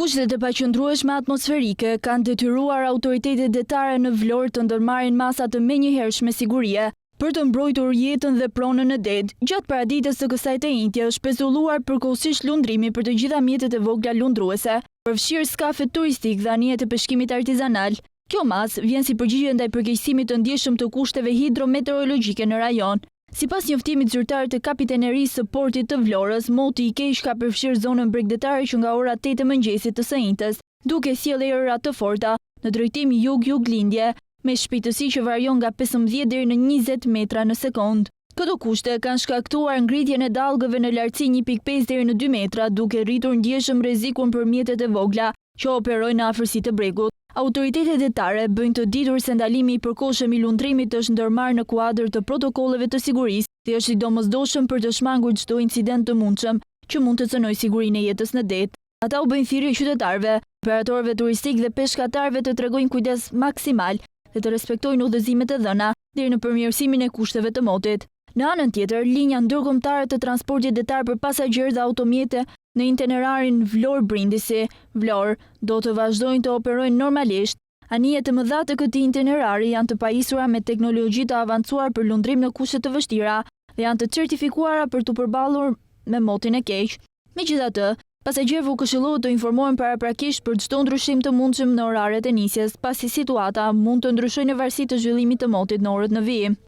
Kushtet e paqëndrueshme atmosferike kanë detyruar autoritetet detare në Vlorë të ndërmarrin masa të menjëhershme sigurie për të mbrojtur jetën dhe pronën në det. Gjatë paradites së kësaj të enjtje është pezulluar përkohësisht lundrimi për të gjitha mjetet e vogla lundruese, përfshirë skafet turistikë dhe anijet e peshkimit artizanal. Kjo masë vjen si përgjigje ndaj përkeqësimit të ndjeshëm të kushteve hidrometeorologjike në rajon. Sipas njoftimit zyrtar të Kapitenerisë së Portit të Vlorës, moti i keq ka përfshirë zonën bregdetare që nga ora 8 e mëngjesit të së enjtes, duke sjellë erëra të forta në drejtim jug-juglindje, me shpejtësi që varion nga 15 deri në 20 metra në sekondë. Këto kushte kanë shkaktuar ngritjen e dallgëve në lartësi 1.5 deri në 2 metra, duke rritur ndjeshëm rrezikun për mjetet e vogla që operojnë në afërsi të bregut. Autoritetet detare bëjnë të ditur se ndalimi i përkohshëm i lundrimit është ndërmarrë në kuadër të protokolleve të sigurisë dhe është i domosdoshëm për të shmangur çdo incident të mundshëm që mund të cënojë sigurinë e jetës në det. Ata u bëjnë thirrje qytetarëve, operatorëve turistikë dhe peshkatarëve të tregojnë kujdes maksimal dhe të respektojnë udhëzimet e dhëna deri në përmirësimin e kushteve të motit. Në anën tjetër, linja ndërkombëtare të transportit detar për pasagjerë dhe automjete në itinerarin Vlorë-Brindisi, Vlorë, do të vazhdojnë të operojnë normalisht. Anijet e mëdha të këtij itinerari janë të pajisura me teknologji të avancuar për lundrim në kushte të vështira dhe janë të certifikuara për t'u përballur me motin e keq. Megjithatë, pasagjerëve u këshillohet të informohen paraprakisht për çdo ndryshim të mundshëm në oraret e nisjes, pasi situata mund të ndryshojë në varësi të zhvillimit të motit në orët në vijim.